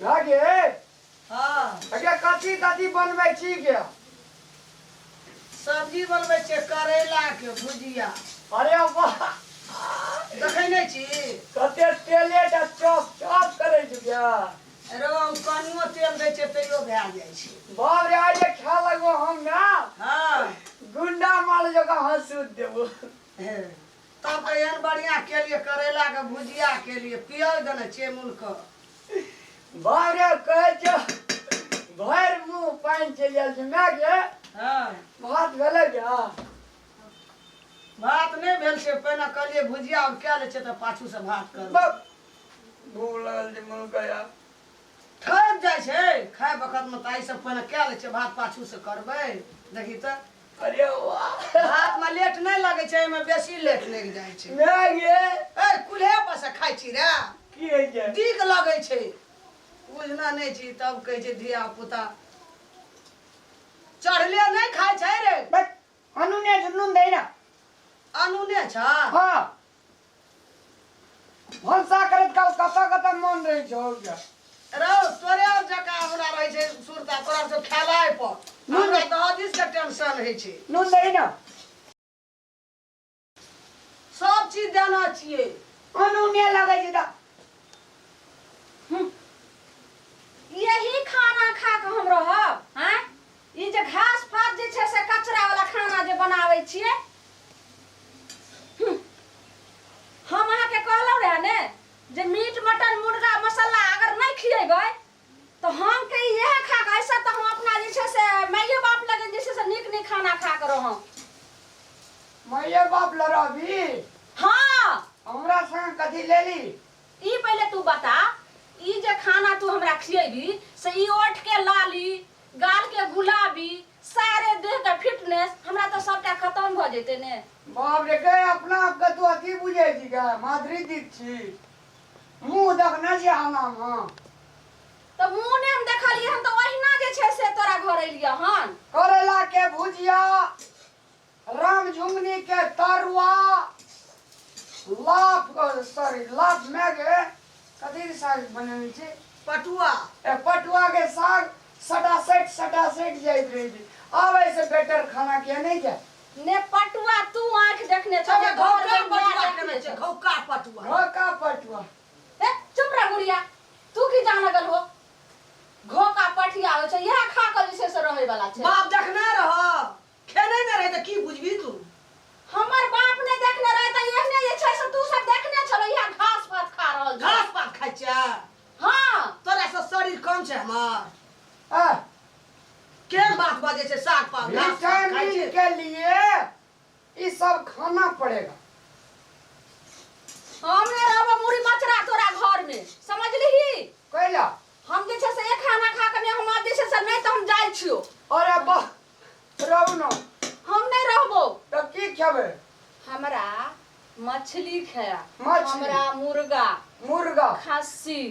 भए गेल। हँ। अगे कथी कथी बनबै छी गे? सब्जी बनबै छियै करैलाके भुजिया। अरे वाह, देखै नहि छी? कते तेले टा चप चप करै छै गे। रौ, हम कनियो तेल दै छियै तैयो भए जाइ छै। बाप रे, आइ जे खाय लगबो हम ने, हँ, गुंडा माल जकाँ हंसू देबो। हे, तब तऽ एहन बढ़िआँ केलियै, करैलाके भुजिया केलियै, पियाज देने छियै मुनकऽ। बाप रे, कहै छौ भरि मुँह पानि चलि गेल छै। माय गे। हँ। भात भेलै गे? भात नहि भेल छै। पहिने कहलियै भुजिया आओर कए लै छियै तऽ पाछूसँ भात करबै। बाप, भूख लगल छै मुनका यार। ठकि जाइ छै खाय बखतमे, तऽ एहिसँ पहिने कए लै छियै भात, पाछूसँ करबै। देखी तऽ। अरे वाह! भातमे लेट नहि लगै छै, एहिमे बेसी लेट लागि जाइ छै। माय गे। ए, कुल्हे पर से खाइ छी रे? की होइ छै? दिक लगै छै। बुझना नहि छी, तब कहै छै धिया पुता चढ़ले नहि खाइ छै रे। बस अनूने छै, नून दै ना। अनूने छ? हँ, भनसा करैत काल कतऽ कतऽ मन रहै छौ गे? रौ, तोरे और जकाँ हमरा रहै छै सुरता, तोरा सब खेलाइ पर, हमरा दहदिस के टेंशन होइ छै। नून दही ना। सब चीज देना छियै। अनूने लगै छै तऽ। यही खाना खा कऽ हम रहब? आँय, ई जे घास पात जे छै से कचरा वाला खाना जे बनाबै छियै। हम अहाँके कहलहुँ रहए ने जे मीट मटन मुर्गा मसाला अगर नहि खिएबै तऽ हम के इएह खा कऽ, ऐसा तऽ हम अपना जे छै से माइयो बाप लगे जे छै से नीक नीक खाना खा कऽ रहब। माइये बाप लड़बी? हाँ। हमरा संग कथी लेली? ई पहिले तू बता, ई जे खाना तू हमरा खिएबी से ई ओठ के लाली, गाल के गुलाबी, सारे देह के फिटनेस हमरा तऽ सबटा खतम भऽ जेतै ने। बाप रे गे, अपना आपके तू अथी बुझै छी गे? माधुरी दीक्षित मुँह देखने छी आना मे? तऽ मुँह नहि हम देखलियै हन, तऽ ओहिना जे छै से तोरा घर एलियै हन। करैला के भुजिया, राम झुंगनी के तरुआ, लाफ, सॉरी, लाफ में गे कथी के साग बनेने छी? पटुआ। ए, पटुआ के साग सटासट सटासट जाइत रहै छै। आब एहिसँ बेटर खाना किया नहि जाय? ने पटुआ तू आँखि देखने छौ, ने घौका घर मे माय पटुआ देखने केने छै। छौ। घौका पटुआ। घोका पटुआ। ए, चुप रह गुड़िया, तू की जान लगल हो घोका पठिया होइ छै? इएह खा कऽ जे छै से रहै वाला छै। बाप देखने रह, खेने नहि रहै तऽ की बुझबी तू? हमर बाप ने देखने रहे तऽ एहने जे छै से तू सब देखने छलो, इएह घास पात खा रहल छौ। घास पात खाइ छै? हाँ। तोरा से शरीर कम छै हमर? आ केहन बात बजै छै, साग पात घास पात खाइ विटामिन छै। के लिए ई सब खाना पड़ेगा। हम नहि रहबो मुड़ी मचरा तोरा घर में, समझलिही? कैला? हम जे छै से एक खाना खा के नहि, हम आब जे छै से नहि तऽ हम जाइ छियो। अरे वाह, रहू न। हम नहि रहबो। तऽ की खेबै? हमरा मछली खाया। मछली। हमरा मुर्गा। मुर्गा। खस्सी।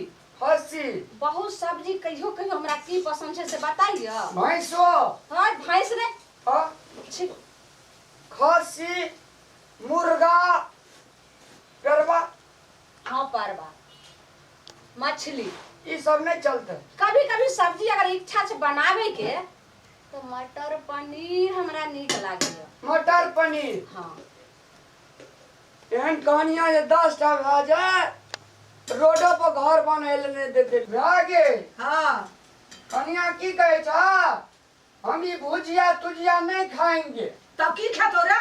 खस्सी। बहुत सब्जी। कहियो कहियो हमरा की पसंद छै से बताइए। भैंसो? हाँ, भैंस नहीं। हाँ। छी। खस्सी, मुर्गा, परवा। हाँ, परवा, मछली। ई सब नहीं चलते? कभी कभी सब्जी अगर इच्छा छै बनावे के तो मटर पनीर हमरा नीक लागैया। मटर पनीर? हाँ। एहन कहानियां जे 10 टा भए जाय, रोडो पर घर बनै लए नहि देते। भए गेल। हँ। कनिया की कहै छ, हम ई भुजिया तुजिया नहीं खाएंगे। तब की खेतो रे?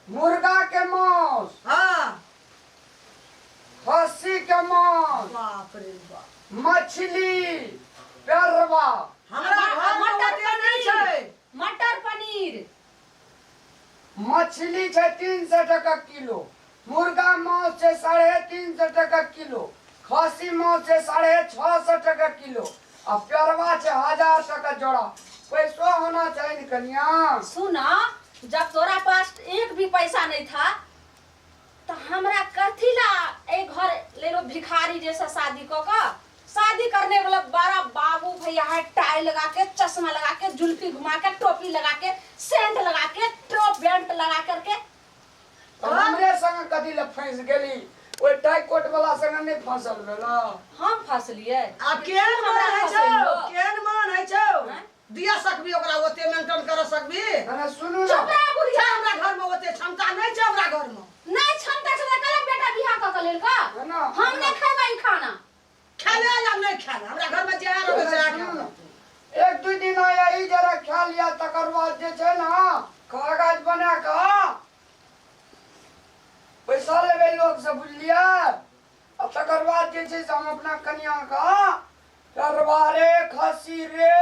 मुर्गा के मांस। हँ। खस्सी के मांस। बाप रे बाप! मछली, परवा। हमरा घर में मटर ओते नहि छै। मटर पनीर। मछली छै 300 टका किलो, मुर्गा मांस छै 350 टका किलो, खस्सी मांस छै 650 टका किलो आ परवा छै 1000 टका जोड़ा। पैसो होना चाहिए ने कनिया। सुना, जब तोरा पास एक भी पैसा नहीं था तो हमरा कथी ला एक घर ले लो भिखारी जैसा शादी क के? शादी करने वाला बड़ा बाबू भैया है, टाई लगा के, चश्मा लगा के, जुल्फी घुमा के, टोपी लगा के, सेंट लगा के, टॉप बेल्ट लगा करके। तऽ हमरे संग कथी लए फँसि गेली? ओहि टाइकोट वाला संगे नहि फंसल भेलौ? हम फंसलियै। आ केहन मन हमरा होइ छौ? फंसेलहो। केहन मन होइ छौ? आँय? दिया सकबी ओकरा ओते मेंटेन कर सकबी? अरे सुनू ना। चुप रह बुढ़िया। छै हमरा घर में ओते क्षमता नहीं छै हमरा घर में। नहीं क्षमता छै तऽ कहलक बेटा बियाह कऽ के लेलका। है ना? हम नहीं खेबै ई खाना। खेले या नहीं खेले हमरा घर में जे आ रहल छै सुनू ना। एक दू दिन यही जरा खा लिया तकर बाद जे छै ना कागज बना कऽ पैसा लेबै लोक से बुझलियै। आ तकर बाद जे छै से हम अपना कनिया के परवा रे खस्सी रे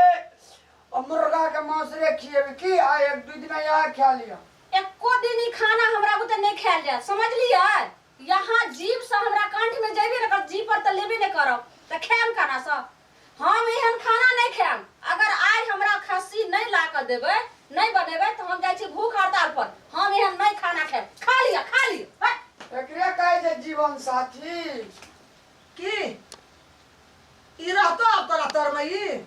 आ मुर्गा के मांस रे खिएबै की। आ एक दू दिन इएह खा लिअ। एको दिन ई खाना हमरा बुते नहीं खायल जायत, समझलियै? यहाँ जीभ से हमरा कंठ में जेबे न कर, जीभ पर तऽ लेबे नहीं करब तऽ खायब केना से? हम एहन खाना नहीं खायब। अगर आइ हमरा खस्सी नहीं ला कऽ देबै, नहीं बनेबै तऽ हम जाइ छी भूख हड़ताल पर। हम एहन नहीं खाना खायब। खा लिअ, खा लिअ। हट। एकरे कहै छै जीवन साथी। की ई रहतो आब तोरा तर में? ई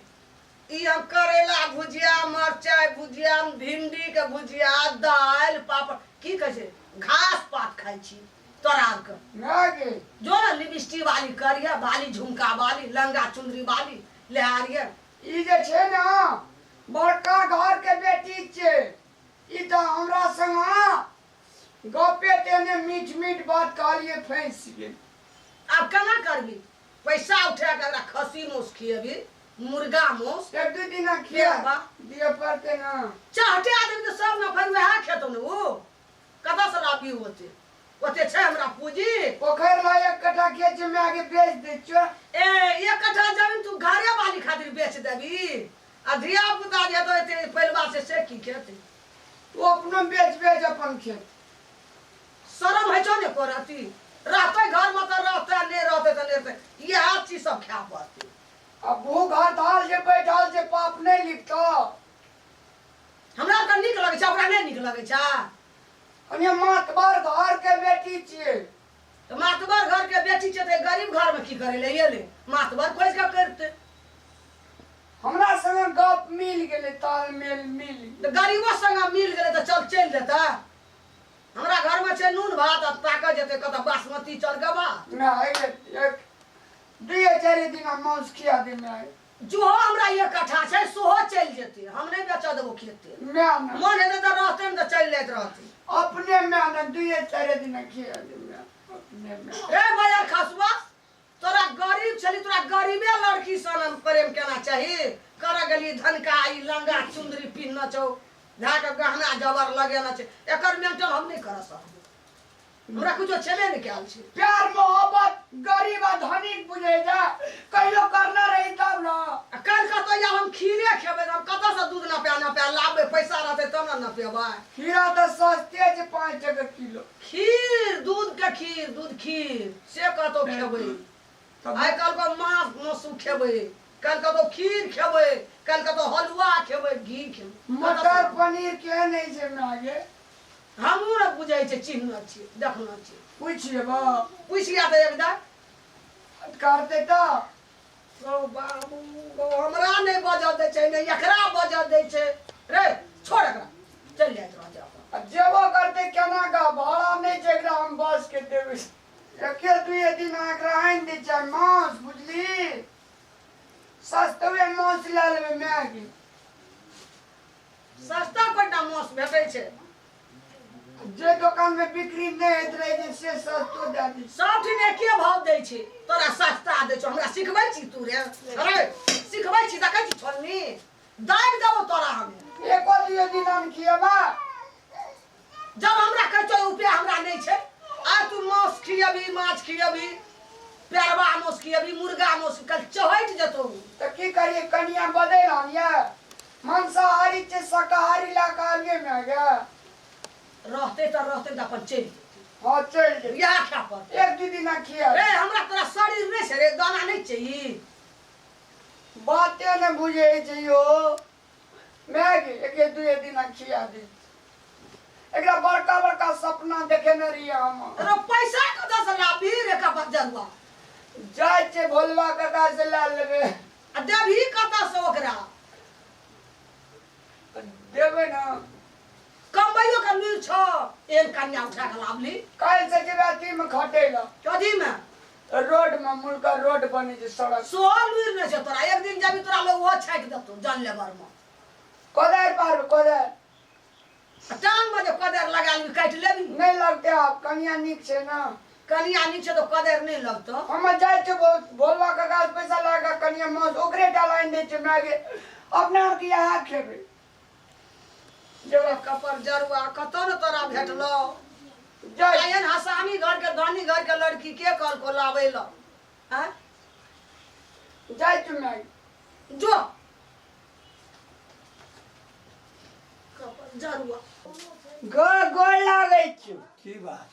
ई हम करेला भुजिया, मरचाई भुजिया, भिंडी के भुजिया, दालि पापड़ की कहै छै घास पात खाइ छी तोरा आरके। माय गे। जो ना लिपस्टिक वाली करिया बाली, झुमका वाली, लंगा चुनरी वाली लेहारिया। ई जे छै ना बड़का घर के बेटी छै। ई तऽ हमरा संग गपे तेने मीठ मीठ बात कहलिए फँसि गेल। आब केना करबी? पैसा उठा के एकरा खस्सी मांस खिएबी, मुर्गा मांस। एक दू दिना खिया बा। दिए पड़ते ना। चहटे आदमी तऽ सब ने फेर वएह खेतौ ने। उ कतऽ से लाबी ओते? ओते छै हमरा पूंजी? पोखरि ला एक कट्ठा खेत छै, माय के बेच दै छियौ। ए एक कट्ठा जमीन तू घरे वाली खातिर बेच देबी आ धिया पुता जे हेतौ एते पैलवा से से की खेतै? तू अपनो बेच बेच अपन खेत। शरम होइ छौ ने करती? रहतै घर में तऽ रहतै, नहि रहतै तऽ नहि रहतै। इएह चीज सब खाय पड़तै। आ भूख हड़ताल जे बैठल छै पाप नहि लिखतौ? हमरा तऽ नीक लगै छै, ओकरा नहि नीक लगै छै। कनिया मातबर घर के बेटी छियै। तऽ मातबर घर के बेटी छै तऽ गरीब घर में की करै लए एलै? मातबर खोजि कऽ करतै। हमरा संगे गप मिल गेलै, तालमेल मिल गेलै। तऽ गरीबो संगे मिल गेलै तऽ चल चलि देतै। हमरा घर में छै नून भात आ ताकऽ जेतै कतऽ बासमती चाउर के भात। माय गे, एक दुइये चारि दिन मांस खिया दे माय। जोहो हमरा एक कट्ठा छै सेहो चलि जेतै, हम नहि बेचऽ देबो खेते। माय ने। मन हेतै तऽ रहतै ने तऽ चलि जाइत रहतै। अपने माय ने दुइये चारि दिन खिया दे माय, अपने माय। रे बजर खसुआ, तोरा गरीब छली, तोरा गरीबे लड़की सन प्रेम केना चाही। करऽ गेली धनका ई लंगा चुंदरी पिन्हने छौ, धए के गहना जबर लगेने छै। एकर मेंटेन हम नहि करऽ सकबै, हमरा कुछो छेबे नहि कयल छै। प्यार मोहब्बत गरीब आ धनिक बुझे जा, कहियो करना रही तब ना। आ काल्हि कतौ आब हम खीरे खेबै तऽ हम कतऽसँ दूध नपा नपा लाबबै? पैसा रहतै तब ने नपेबै। खीरा तऽ सस्ते छै, 5 टका किलो। खीर दूध के खीर, दूध खीर से कतौ खेबै। आइ काल्हि के माछ मासु खेबै, काल्हि कतौ खीर खेबै, काल्हि कतौ हलुआ खेबै, घी खेबै। मटर पनीर केहन होइ छै माय? हमहूँ ने बुझै छियै, चिन्हने छियै, देखने छियै। पूछि लेबो। पूछि लिया तऽ एकदा करतै तऽ। गौ बाबू गौ, हमरा नहि बजऽ दै छै, नहि एकरा बजऽ दै छै। रे छोड़ एकरा, चलि जाइत रह जा। आ जेबो करतै केना गा? भाड़ा नहि छै एकरा, हम बस के देबै। एके दुए दिन एकरा आनि दै छै मांस, बुझली? सस्तवे मांस लए लेबै माय के। सस्ता कोनटा मांस भेटै छै? जे दोकान में बिक्री नहि होइत रहै छै से सस्तो दए दै छै। सबठिन एके भाव दै छै, तोरा सस्ता दै छौ। हमरा सिखबै छी तू रे? अरे सिखबै छी? देखै छी छोलनी दाबि देबौ तोरा हम। एको दुए दिन हम खिएबा। जब हमरा कहै छौ रुपया हमरा नहि छै, आइ तू मांस खियबी, माछ खियबी, पेरवा मांस खियबी, मुर्गा मांस, कल चहटि जेतौ। तऽ की करियै? कनिया बदलि आनियै। मांसाहारी छै शाकाहारी लए कऽ आबियै माय गे। रहतै तऽ रहतै, तऽ अपन चलि जेतै। हँ चलि जेतै। इएह खाय पड़तै। एक दू दिना खिया। रे हमरा तोरा शरीर नहि छै रे, दाना नहि चाही। बाते नहि बुझै छै यौ। माय गे, एके दुए दिना खिया दी। एकरा बड़का बड़का सपना देखेने रहियै हम। रे पैसा कतऽ से लाबी रे का बजरुआ? जाइ छै भोलवा काका से लए लेबै। आ देबही कतऽ से ओकरा? देबै ना। कमबैयो के लूरि छौ एहन कन्या उठा के लाबली काल्हि से जेबै अथी में खटै लए कथी में रोड में मुलका रोड बनै छै सड़क सोहो लूरि नहि छौ तोरा एक दिन जेबी तोरा लोग ओहो छाटि देतौ जन लेबर में कोदारि पारबै कोदारि आ टांग में जे कोदारि लगा लेबी काटि लेबी नहि लगतै आब कनिया नीक छै ने कनिया नीक छै तऽ कोदारि नहि लगतौ हम जाइ छियै भोलवा काका से पैसा लए कऽ कनिया माछ ओकरे टा लानि दै छियै माय गे अपना आरके इएह खेबै जेबा कपर जरुआ कतऽ ने तोरा भेटलौ जाइ एहन हसामी घर के धनी घर के लड़की के कहलको लाबै लए आँय जाइ छियै माय जो कपर जरुआ गोर गोर लागै छियौ की बात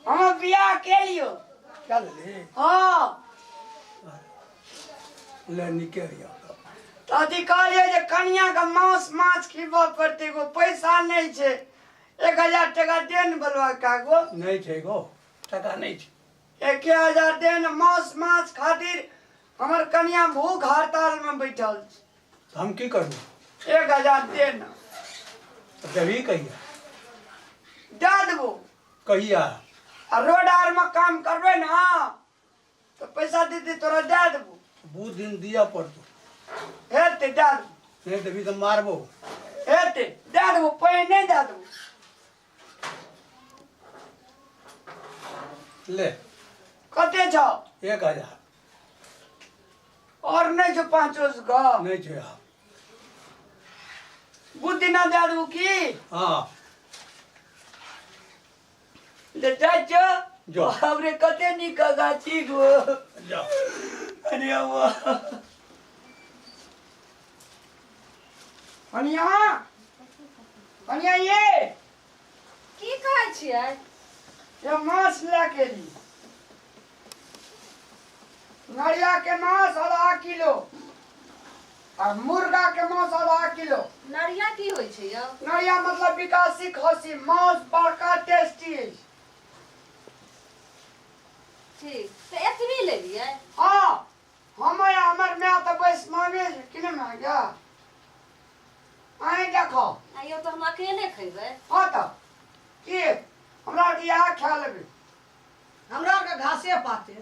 हम बियाह केलियो क्या लेली हँ ले निकल गया तऽ अथी कहलियै जे कनियाके मांस माछ खिबऽ पड़तै गो पैसा नहि छै 1000 टका दे ने बलुआ कागो नहीं छै गो टका नहीं छै 1000 दे ने मांस माछ खातिर हमर कनिया भूख हड़ताल में बैठल छै तऽ हम की करू 1000 दे ने तऽ देबही कहिया दए देबो कहिया आ रोड आर में काम करबै ने तऽ पैसा दीदी तोरा दए देबो बुध दिन दिअ पड़तौ हेतै दए देबो नहि देबही तऽ मारबो हेतै दए देबो पहिने दए देबो ले कते छौ 1000 और नहि छौ पाँचो सौ के नहि छै आब बुद्धि ना दए देबो की हँ ले जाइ छौ जो। बाप रे कते नीक गाछी गो जा अरे कनिया कनिया ये की कहै छियै ये माछ लए के एली नरिया के माछ आधा किलो आ मुर्गा के माछ आधा किलो नरिया की होइ छै यौ नरिया मतलब विकासी खसी माछ बड़का टेस्टी अछि ठीक तऽ एतबी लेलियै हाँ हम आ हमर माय तऽ वैष्णवे छै कि नहि माय गे अहीं देखो आ यौ तऽ हम अकेले खयबै हाँ तऽ की हमरा आरके इएह खा लेबै हमरा आरके घासे पाते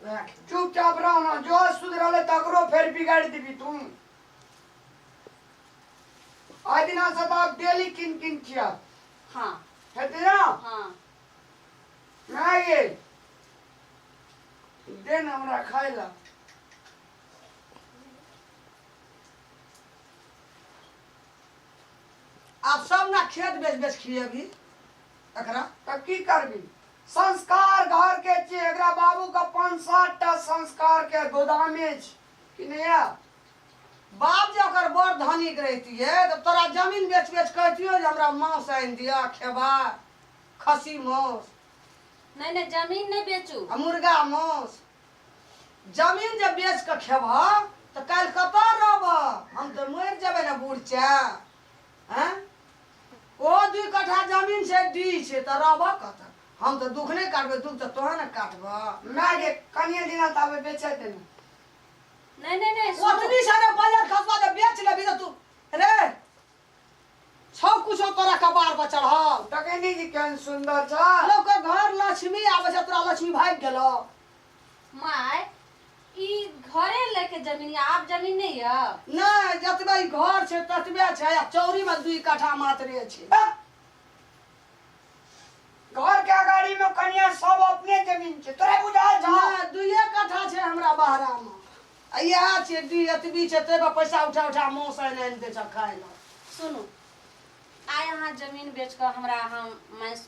वएह खेबै। चुपचाप रहो ना जो सुधरल तकरो फेर बिगाड़ देबी तू आइ दिना से तऽ आब डेली किन किन खिया हाँ हेतै ना हाँ माय गे दे ने हमरा खाय ला आब सब ना खेत बेच बेच खिएबी एकरा तऽ की करबी संस्कार घर के छियै एकरा बाबू के 5-7 टा संस्कार के गोदामे छै कि नहि या बाप जे ओकर बड़ धनिक रहितियै तऽ तोरा जमीन बेच बेच कहतियो जे हमरा मांस आनि दिअ खेबा खस्सी मांस नहि नहि जमीन नहि बेचू आ मुर्गा मांस जमीन जे बेच कऽ खेबह तऽ काल्हि कतऽ रहबह हम तऽ मरि जेबै ने बूढ़ छै आँय ओ 2 कट्ठा जमीन छै डी छै तऽ रहबह कतऽ हम तऽ दुःख नहि काटबै दुःख तऽ तोहे ने काटबह माय गे कनिये दिना ताबे बेचै देने नहि नहि नहि सुनू। ओतनी सारे बाजार खसबा जे बेच लेबही तऽ तू रे छौ कुछो तोरा कपार पर चढ़ल देखै नहि छी केहन सुन्दर छ लोक के घर लक्ष्मी आबै छै तोरा लक्ष्मी भागि गेलौ माय ई घरे लेके जमीन यऽ आब जमीन नहि यऽ नहि जतबे ई घर छै ततबे छै आ चौरी में 2 कट्ठा मात्रे छै घर के अगाड़ी में कनिया सब अपने जमीन छै तोरा बुझाल छौ नहि 2 कट्ठा छै हमरा बहरा में आ इएह छै डी एतबी छै ताहि पर पैसा उठा उठा मांस आनि आनि दै छ खाय लए सुनू आइ अहाँ जमीन बेच कऽ हमरा अहाँ मांस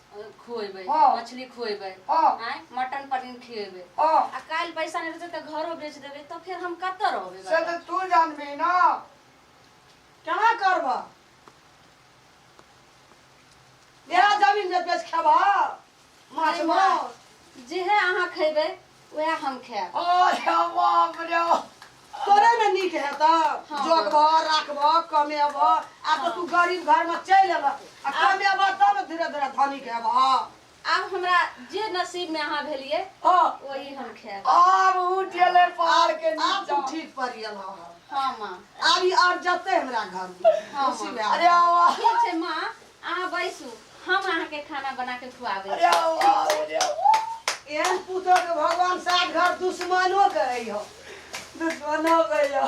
खुएबै हाँ। मछली खुएबै हाँ। आँय मटन पनीर खुएबै हाँ आ काल्हि पैसा नहि रहतै तऽ घरो बेच देबै तऽ फेर हम कतऽ रहबै से तऽ तू जानबी ना केना करबह इएह जमीन जे बेच खेबह माछ नहि, मांस जेहे अहाँ खयबै वएह हम खायब अरे बाप रे तोरे ने नीक हेतऽ हाँ। जोगबह राखबह कमेबह आब तऽ तू गरीब घरमे चलि एलह आ कमेबह तब ने धीरे धीरे धनिक हेबह आब हमरा जे नसीब में अहाँ भेलियै हाँ वही हम खायब आब उठ गेलै पहाड़ के आब तू नीचा ठीक पड़ि गेलह हाँ माँ आब ई आर जतै हमरा घरमे हाँ, खुशी माँ। भए अरे वाह ठीक छै माँ अहाँ बैसू, हम अहाँके खाना बना के खुआबै। अरे वाह, अरे वाह। एहन पुतोह के भगवान सात घर दुश्मनो के अइहो। दुश्मनो गया।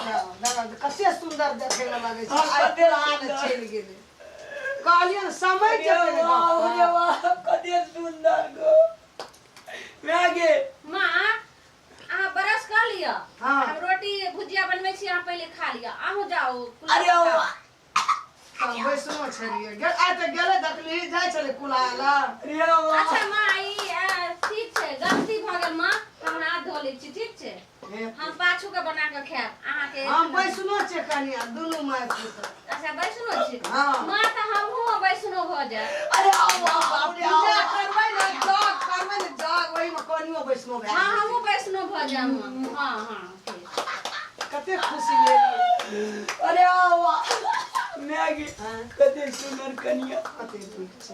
कते सुंदर देखे में लगे छै। हाँ, आइ कते प्राण सुंदर। चलि गेलै। कहलियै ने समय अरे जेतै ने वाह, गप। अरे वाह, कते सुंदर गो। मैं गे। माँ, अहाँ ब्रश कर लिअ। हाँ। हम रोटी भुजिया बनबै छी, अहाँ पहिले खा लिअ। अहूँ जाउ। अरे वाह। तब बैसनो छलियै। आइ तऽ गेलै देखली जाइ छलै कुला लए। अरे वाह। अच्छा माँ, ई ठीक छै, गलती भऽ गेल माँ, हम हाथ धो लै छी, ठीक छै? हम पाछू के बना के खायब अहाँके। हम बैसनो छियै कनिया, दुनू माय पुत। अच्छा, बैसनो छी? हाँ। माँ, तऽ हमहूँ बैसनो भऽ जायब। अरे वाह, अरे पूजा वाह। करबै ने, जग करबै ने, जग ओहिमे कनियो बैसनो भए हाँ, जेतै। हमहूँ बैसनो भऽ जायब माँ। हाँ हाँ, ठीक। कते खुशी भेल। अरे वाह, मैं गे। हाँ। कते सुंदर कनिया। कते नीक छै।